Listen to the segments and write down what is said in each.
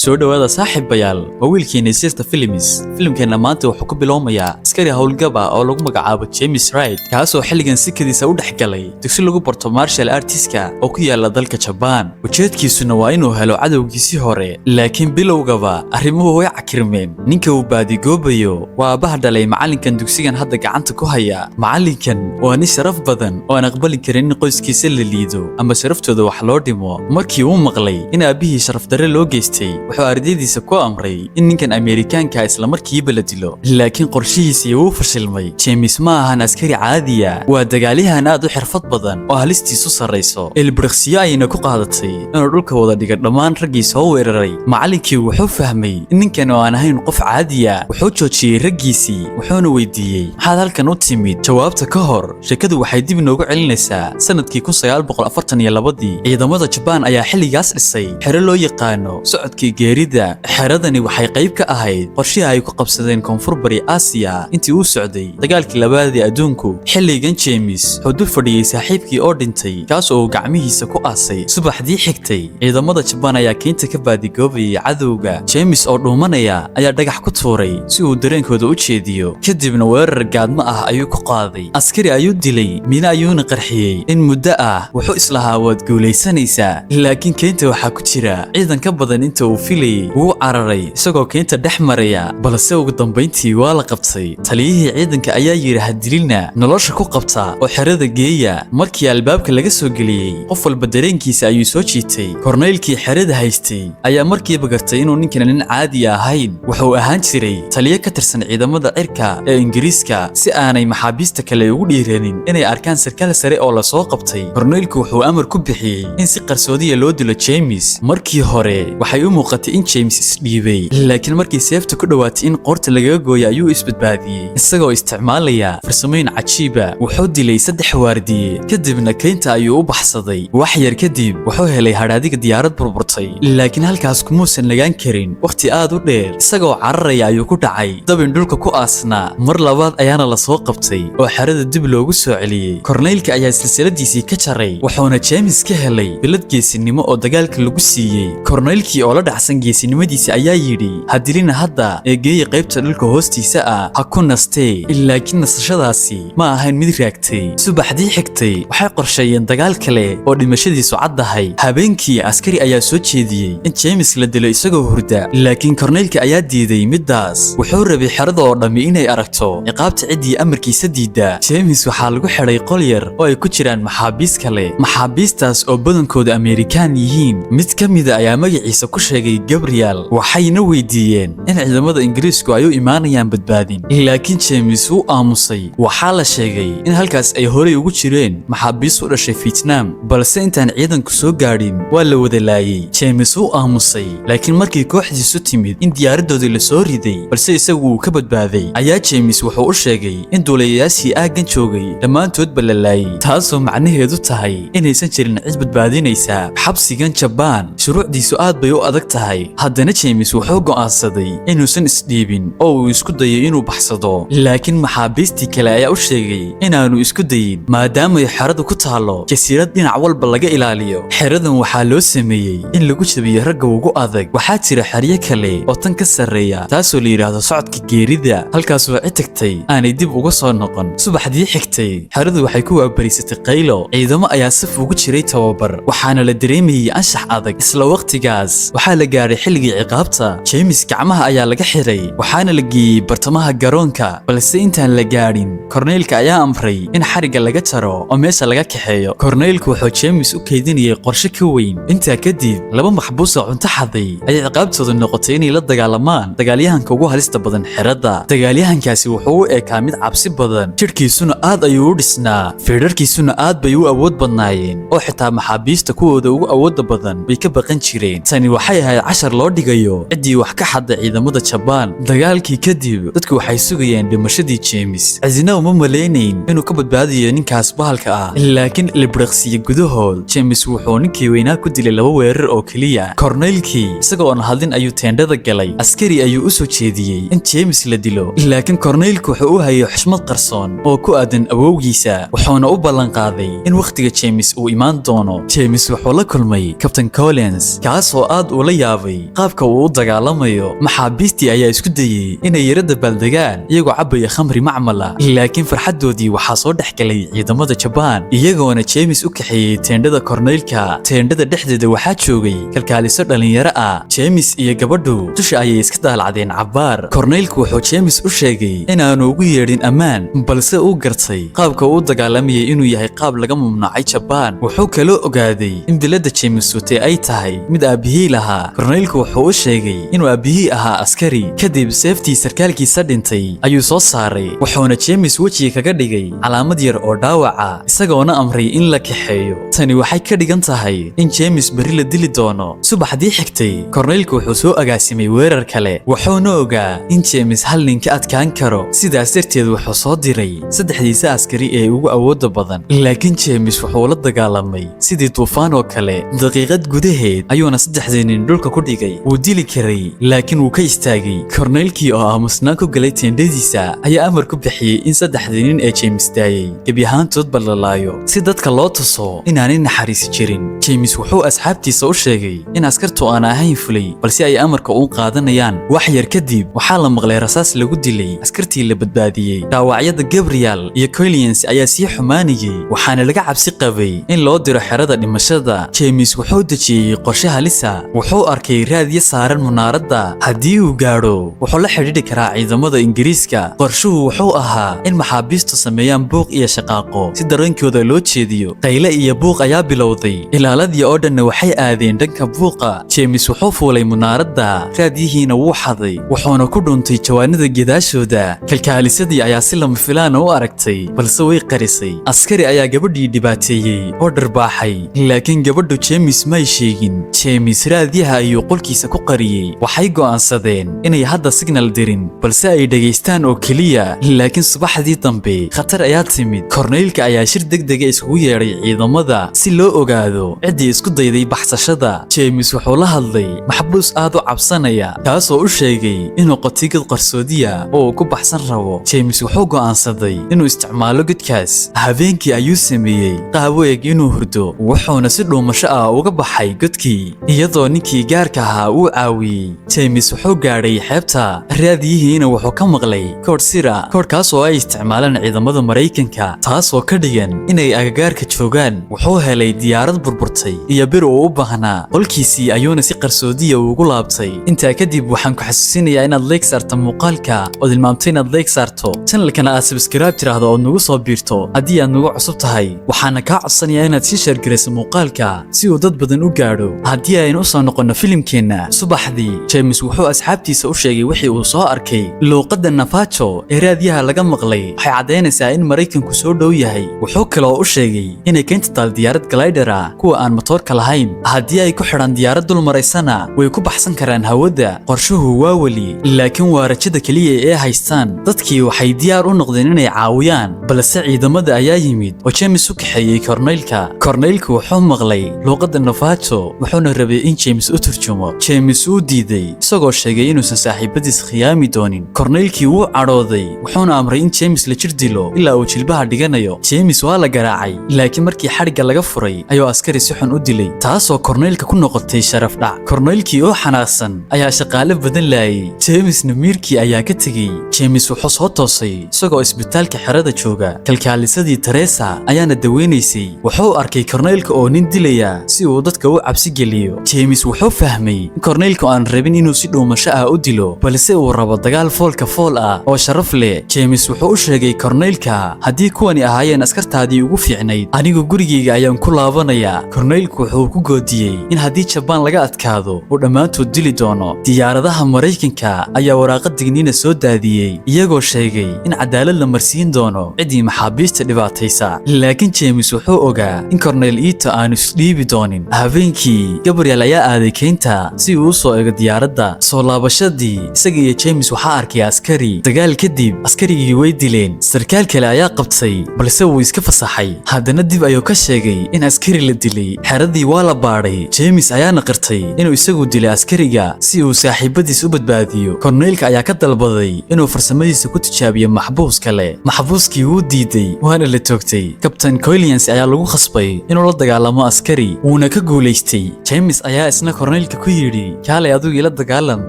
Soo dhowaada saaxiibayaal, waa wiilkeena Sirta Films. Filimkeena maanta wuxuu ku bilowmayaa askari howlgab ah oo lagu magacaabo James Wright, kaasoo xilligan sikadiisa u dhex galay dugsi lagu barto martial arts-ka oo ku yaala dalka Jabaan. Ujeedkiisuna waa inuu helo cadowgiisii hore, laakiin bilowgaba arrimuhu way cakirmeen. Ninka uu baadigoobayo waa aabbaha dhalay macallinkan dugsigan hadda gacanta ku haya. Macallinkan waa nin sharaf badan oo aan aqbali karin in qoyskiisa la liido ama sharaftooda wax loo dhimo. Markii uu maqlay in aabbihii sharaf darre loo geystay, wuxuu ardaydiisa ku amray in ninkan Ameerikaanka isla markiiba la dilo, laakiin qorshihiisii wuu fashilmay. James ma ahan askari caadiya, waa dagaalyahan aad u xirfad badan oo halistiisu sarrayso. Ilbiriqsiyo ayayna ku qaadatay inuu dhulka wada dhiga dhammaan raggii soo weeraray. Macallinkii wuxuu fahmay in ninkan oo aan ahayn qof caadiya. Wuxuu joojiyey raggiisii, wuxuuna weydiiyey: "Maxaad halkan u timid?" Jawaabta ka hor, sheekadu waxay dib inoogu celinaysaa sanadkii 1942-dii. Ciidamada Jabaan ayaa xilligaas dhisay xero loo yaqaano Socodkii Geerida. Xeradani waxay qayb ka ahayd qorshihii ay ku qabsadeen Koonfur Bari Aasiya intii uu socday dagaalkii labaad ee adduunku. Xilligan James wuxuu dul fadhiyey saaxiibkii oo dhintay, kaas oo uu gacmihiisa ku aasay. Subaxdii xigtay, ciidamada Jabaan ayaa keynta ka baadigoobayay cadowga. James oo dhuumanaya ayaa dhagax ku tuuray si uu dareenkooda u jeediyo, kadibna weerar gaadmo ah ayuu ku qaaday. Askari ayuu dilay, miino ayuuna qarxiyey. In muddo ah wuxuu islahaa waad guulaysanaysaa, laakiin keynta waxaa ku jira ciidan ka badan inta uu filayey. Wuu cararay isagoo keynta dhex maraya, balse ugu dambayntii waa la qabtay. Taliyihii ciidanka ayaa yidhi: "Ha dilina, nolosha ku qabta oo xerada geeya." Markii albaabka laga soo geliyey, qof walba dareenkiisa ayuu soo jiitay. Korneylkii xerada haystay ayaa markiiba gartay inuu ninkan nin caadi ahayn. Wuxuu ahaan jiray taliye ka tirsan ciidamada cirka ee Ingiriiska. Si aanay maxaabiista kale ugu dhiiranin inay arkaan sarkaal sare oo la soo qabtay, korneylku wuxuu amar ku bixiyey in si qarsoodiya loo dilo James. Markii hore waxay u muuqatay in James isdhiibay, laakiin markii seefta ku dhowaatay in qoorta lagaga gooyo ayuu isbadbaadiyey isagoo isticmaalaya farsamooyin cajiiba. Wuxuu dilay saddex waardiye, kadibna keynta ayuu u baxsaday. Wax yar kadib wuxuu helay hadhaadiga diyaarad burburtay, laakiin halkaas kumuusan nagaan karin wakhti aad u dheer. Isagoo cararaya ayuu ku dhacay dabin dhulka ku aasnaa. Mar labaad ayaana la soo qabtay oo xerada dib loogu soo celiyey. Korneylka ayaa silsiladiisii ka jaray, wuxuuna James ka helay bilad geesinimo oo dagaalka lagu siiyey. Korneylkii oo la dhacsan geesinimadiisa ayaa yidhi: "Ha dilina hadda, ee geeya qaybta dhulka hoostiisa ah, ha ku nastee." Laakiin nasashadaasi ma ahayn mid raagtay. Subaxdii xigtay waxay qorsheeyeen dagaal kale oo dhimashadiisu caddahay. Habeenkii askari ayaa soo jeediyey in James la dilo isagoo hurda, laakiin korneylka ayaa diiday middaas. Wuxuu rabay xerada oo dhammi inay aragto ciqaabta ciddii amarkiisa diidda. James waxaa lagu xidhay qol yar oo ay ku jiraan maxaabiis kale, maxaabiistaas oo badankooda Ameerikaan yihiin. Mid ka mida ayaa magaciisa ku sheegay Gabriel, waxayna weydiiyeen in ciidamada Ingiriisku ay u imaanayaan badbaadin, laakiin James wuu aamusay. Waxaa la sheegay in halkaas ay horey ugu jireen maxaabiis u dhashay Vietnam, balse intaan ciidanku soo gaadhin waa la wada laayay. James wuu aamusay, laakiin markii kooxdiisu timid in diyaaradoodii la soo riday, balse isagu uu ka badbaaday, ayaa James wuxuu u sheegay in duulayayaashii aaggan joogay dhammaantoodba la laayay, taasoo macnaheedu tahay inaysan jirin cid badbaadinaysa. Xabsigan Jabaan shuruucdiisu aad bay u adag tahay. Haddana James wuxuu go'aansaday inuusan isdhiibin oo uu isku dayo inuu baxsado, laakiin maxaabiistii kale ayaa u sheegay inaanu isku dayin, maadaamay xeradu ku taalo jasiirad dhinac walba laga ilaaliyo. Xeradan waxaa loo sameeyey in lagu jabiyo ragga ugu adag. Waxaa jira xeryo kale oo tan ka sarreeya, taasoo la yidhaahdo Socodka Geerida, halkaasoo cid tagtay aanay dib uga soo noqon. Subaxdii xigtay xeradu waxay ku waabariisatay qaylo. Ciidamo ayaa saf ugu jiray tababar, waxaana la dareemayey anshax adag. Isla waqtigaas waxaa la gaadhay xilligii ciqaabta. James gacmaha ayaa laga xiray, waxaana la geeyey bartamaha garoonka, balse intaan la gaadhin, korneylka ayaa amray in xarigga laga jaro oo meesha laga kaxeeyo. Korneylku wuxuu James u kaydinayay qorshe ka weyn. Intaa kadib, laba maxbuus oo cunto xaday ayay ciqaabtoodu noqotay inay la dagaalamaan dagaalyahanka ugu halista badan xeradda. Dagaalyahankaasi wuxuu u ekaa mid cabsi badan, jidhkiisuna aad ayuu u dhisnaa, feedharkiisuna aad bay u awood badnaayeen, oo xitaa maxaabiista kuwooda ugu awoodda badan bay ka baqan jireen. Tani waxay ahayd cashar loo dhigayo ciddii wax ka xadda ciidamada Jabaan. Dagaalkii kadib dadku waxay sugayeen dhimashadii James. Cidina uma malaynayn inuu ka badbaadayo ninkaas bahalka ah, laakiin ilbiriqsiyo gudahood James wuxuu ninkii weynaa ku dilay laba weerar oo keliya. Korneylkii isagoo oon hadlin ayuu teendhada galay. Askari ayuu u soo jeediyey in James la dilo, laakiin korneylku wuxuu u hayay xushmad qarsoon oo ku aadan awowgiisa, wuxuuna u ballanqaaday in wakhtiga James uu imaan doono. James wuxuu la kulmay Kabtan Collins, kaasoo aad ula yaabay. yaabay qaabka uu u dagaalamayo. Maxaabiistii ayaa isku dayey inay yara dabaaldegaan iyagoo cabaya khamri macmala, laakiin farxaddoodii waxaa soo dhex galay ciidamada Jabaan, iyagoona James u kaxeeyey teendhada korneylka. Teendhada dhexdeeda waxaa joogay kalkaaliso dhalinyaro ah. James iyo gabadhu dusha ayay iska daalacdeen cabbaar. Korneylku wuxuu James u sheegay inaanu ugu yeedhin ammaan, balse uu gartay qaabka uu u dagaalamayay inuu yahay qaab laga mamnuucay Jabaan. Wuxuu kaloo ogaaday in biladda James watay ay tahay mid aabbihii lahaa. Korneylku wuxuu u sheegay inuu aabbihii ahaa askari. Kadib seeftii sarkaalkiisa dhintay ayuu soo saaray, wuxuuna James wejiga kaga dhigay calaamad yar oo dhaawaca, isagoona amray in la kaxeeyo. Tani waxay ka dhigan tahay in James berri la dili doono. Subaxdii xigtay, korneylku wuxuu soo agaasimay weerar kale, wuxuuna ogaa in James hal nin ka adkaan karo. Sidaas darteed wuxuu soo diray saddexdiisa askari ee ugu awoodda badan, laakiin James wuxuu la dagaalamay sidii duufaan oo kale. Daqiiqad gudaheed ayuuna saddexdii nin dhulka ku dhigay. Wuu dili karay, laakiin wuu ka istaagay. Korneylkii oo aamusnaan ku galay teendhadiisa ayaa amar ku bixiyey in saddexdii nin ee James daayay gebi ahaantoodba la laayo, si dadka loo tuso inaanay naxariisi jirin. James wuxuu asxaabtiisa u sheegay in askartu aan ahayn fulay, balse ay amarka u qaadanayaan. Wax yar kadib waxaa la maqlay rasaas lagu dilay askartii la badbaadiyey. Dhaawacyada Gabriel iyo Collins ayaa sii xumaanayay, waxaana laga cabsi qabay in loo diro xerada dhimashada. James wuxuu dejiyey qorshe halisa. Wuxuu arkay raadiyo saaran munaaradda. Haddii uu gaadho, wuxuu la xidhiidhi karaa ciidamada Ingiriiska. Qorshuhu wuxuu ahaa in maxaabiistu sameeyaan buuq iyo shaqaaqo si dareenkooda loo jeediyo. Qayle iyo buuq ayaa bilowday, ilaaladii oo dhanna waxay aadeen dhanka buuqa. James wuxuu fuulay munaaradda, raadiyihiina wuu xaday, wuxuuna ku dhuntay jawaanada gadaashooda. Kalkaalisadii ayaa si lama filaana u aragtay, balse way qarisay. Askari ayaa gabadhii dhibaateeyey oo dharbaaxay, laakiin gabadhu James may sheegin. James raadiyaha ayuu qolkiisa ku qariyey. Waxay go'aansadeen inay hadda signal dirin, balse ay dhegaystaan oo keliya. Laakiin subaxdii dambe khatar ayaa timid. Korneylka ayaa shir degdega iskugu yeedhay ciidamada si loo ogaado ciddii isku dayday baxsashada. James wuxuu la hadlay maxbuus aad u cabsanaya, kaasoo u sheegay inuu qotay god qarsoodiya oo uu ku baxsan rabo. James wuxuu go'aansaday inuu isticmaalo godkaas. Habeenkii ayuu sameeyey qaab u eg inuu hurdo, wuxuuna si dhuumasho ah uga baxay godkii, iyadoo ninkii gaarka ahaa uu caawiyey. James wuxuu gaadhay xeebta, raadiyihiina wuxuu ka maqlay koodh sira, koodhkaas oo ay isticmaalaan ciidamada Maraykanka, taasoo ka dhigan inay agagaarka joogaan. Wuxuu helay diyaarad burburtay iyo bir uu u baahnaa. Qolkiisii ayuuna si qarsoodiya ugu laabtay. Intaa kadib waxaan ku xasuusinayaa inaad like saarto muuqaalka, ood ilmaamto inaad like saarto, channelkana aad subscribe tiraahdo ood nagu soo biirto haddii aad nagu cusub tahay. Waxaana kaa codsanayaa inaad sii share garayso muuqaalka si uu dad badan u gaadho. Haddii aynu u soo noqonno filimkeenna, subaxdii James wuxuu asxaabtiisa u sheegay wixii uu soo arkay. Luuqadda Nafajo ee raadiyaha laga maqlay waxay caddaynaysaa in Maraykanku soo dhow yahay. Wuxuu kaloo u sheegay inay keenta taal diyaarad glider ah, kuwa aan matoorka lahayn. Haddii ay ku xidhaan diyaarad dul maraysana, way ku baxsan karaan hawada. Qorshuhu waa weli, laakiin waa rajada keliya ee haystaan. Dadkii waxay diyaar u noqdeen inay caawiyaan, balse ciidamada ayaa yimid oo James u kaxeeyey korneylka. Korneylku wuxuu maqlay luuqadda Nafajo, wuxuuna rabay in James u turjumo. James uu diiday, isagoo sheegay inuusan saaxiibadiis khiyaami doonin. Korneylkii wuu cadhooday, wuxuuna amray in James la jir dilo ilaa uu jilbaha dhiganayo. James waa la garaacay, laakiin markii xadhigga laga furay ayuu askari si xun u dilay, taasoo korneylka ku noqotay sharaf dhac. Korneylkii oo xanaaqsan ayaa shaqaale badan laayay, Jamesna miirkii ayaa ka tegey. James wuxuu soo toosay isagoo isbitaalka xerada jooga. Kalkaalisadii Teresa ayaana daweynaysay. Wuxuu arkay korneylka oo nin dilaya si uu dadka u cabsi geliyo. James wuxuu fahmay in korneylku aan rabin inuu si dhuumasho ah u dilo, balse uu rabo dagaal foolka fool ah oo sharaf leh. James wuxuu u sheegay korneylka, "Haddii kuwani ahaayeen askartaadii ugu fiicnayd, anigu gurigayga ayaan ku laabanayaa." Korneylku wuxuu ku goodiyey in haddii Jabaan laga adkaado uu dhammaantood dili doono. Diyaaradaha Maraykanka ayaa waraaqad digniina soo daadiyey, iyagoo sheegay in cadaalad la marsiin doono ciddii maxaabiista dhibaataysa. Laakiin James wuxuu ogaa in Korneyl Ito aanu isdhiibi doonin. Habeenkii Gabriel ayaa aaday keynta si uu u soo ego diyaaradda. Soo laabashadii isaga iyo James waxaa arkay askari. Dagaal kadib askarigii way dileen. Sarkaal kale ayaa qabtay, balse wuu iska fasaxay. Haddana dib ayuu ka sheegay in askari la dilay. Xeradii waa la baadhay. James ayaana qirtay inuu isagu dilay askariga si uu saaxiibadiis u badbaadiyo. Korneylka ayaa ka dalbaday inuu farsamadiisa ku tijaabiyo maxbuus kale. Maxbuuskii wuu diiday, waana la toogtay. Kabtan Coilians ayaa lagu khasbay inuu la dagaalamo askari, wuuna ka guulaystay. James ayaa isna korneylka Korneylka ku yidhi, "Kaalay adigu ila dagaalam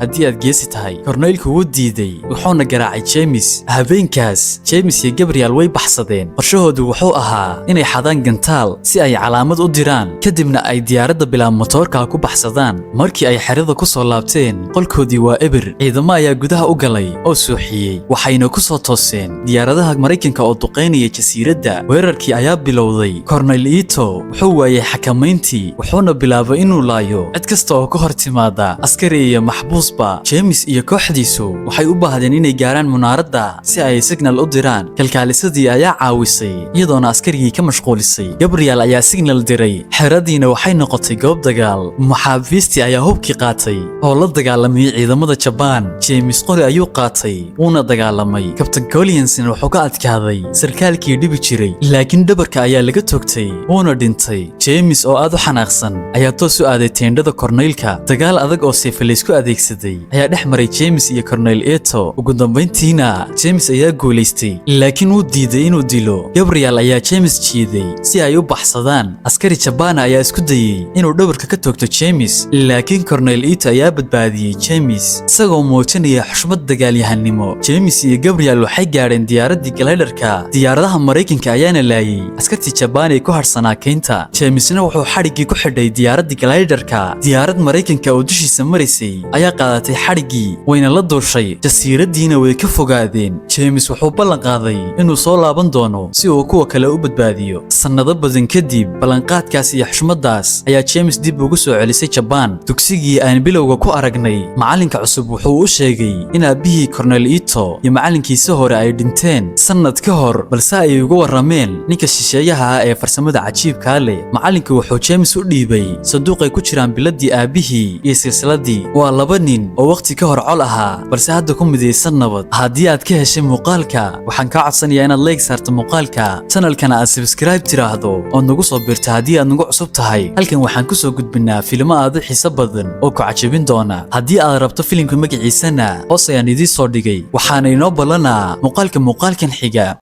haddii aad geesi tahay." Korneylku wuu diiday, wuxuuna garaacay James. Habeenkaas James iyo Gabriel way baxsadeen. Qorshahoodu wuxuu ahaa inay xadaan gantaal si ay calaamad u diraan, kadibna ay diyaaradda bilaa motoorka ku baxsadaan. Markii ay xerada ku soo laabteen, qolkoodii waa eber. Ciidamo ayaa gudaha u galay oo suuxiyey, waxayna ku soo tooseen diyaaradaha Maraykanka oo duqaynaya jasiiradda. Weerarkii ayaa bilowday. Korneyl Ito wuxuu waayay xakamayntii, wuxuuna bilaabay inuu laayo cid kasta oo ka hor timaada, askari iyo maxbuusba. James iyo kooxdiisu waxay u baahdeen inay gaaraan munaaradda si ay signal u diraan. Kalkaalisadii ayaa caawisay, iyadoona askarigii ka mashquulisay. Gabriel ayaa signal diray, xeradiina waxay noqotay goob dagaal. Maxaabiistii ayaa hubkii qaatay oo la dagaalamay ciidamada Jabaan. James qori ayuu qaatay, wuuna dagaalamay. Kabtan Collinsna wuxuu ka adkaaday sarkaalkii dhibi jiray, laakiin dhabarka ayaa laga toogtay, wuuna dhintay. James oo aad u xanaaqsan ayaa toos u aaday teendhada korneylka. Dagaal adag oo seefe laysku adeegsaday ayaa dhex maray James iyo Korneyl Eto. Ugu dambayntiina James ayaa guulaystay, laakiin wuu diiday inuu dilo. Gabriel ayaa James jiiday si ay u baxsadaan. Askari Jabaana ayaa isku dayey inuu dhabarka ka toogto James, laakiin Korneyl Ito ayaa badbaadiyey James, isagoo muujinaya xushmad dagaalyahanimo. James iyo Gabriel waxay gaadheen diyaaraddii gliderka. Diyaaradaha Maraykanka ayaana laayay askartii Jabaan ee ku harsanaa keynta. Jamesna wuxuu xadhiggii ku xidhay diyaaraddii gliderka. Diyaarad Maraykanka oo dushiisa maraysay ayaa qaadatay xadhiggii, wayna la duushay, jasiiraddiina way ka fogaadeen. James wuxuu ballan qaaday inuu soo laaban doono si uu kuwa kale u badbaadiyo. Sannado badan kadib, ballanqaadkaas iyo xushmaddaas ayaa James dib ugu soo celisay Jabaan. Dugsigii aan bilowga ku aragnay, macalinka cusub wuxuu u sheegay in aabbihii Korneyl Ito iyo macalinkiisa hore ay dhinteen sannad ka hor, balse ay uga warrameen ninka shisheeyaha ah ee farsamada cajiibkaa leh. Macalinku wuxuu James u dhiibay sanduuq ay ku jiraan biladii aabbihii iyo silsiladii. Waa laba nin oo waqti ka hor col ahaa, balse hadda ku midaysan nabad. Haddii aad ka heshay muuqaalka, waxaan kaa codsanayaa inaad like saarto muuqaalka, channelkana aad subscribe tiraahdo ood nagu soo biirto haddii aad nagu cusub tahay. Halkan waxaan ku soo gudbinaa filimo aad u xiiso badan oo ku cajabin doona. Haddii aad rabto filimka magaciisana, hoos ayaan idiin soo dhigay. Waxaana inoo ballanaa muuqaalka muuqaalkan xiga.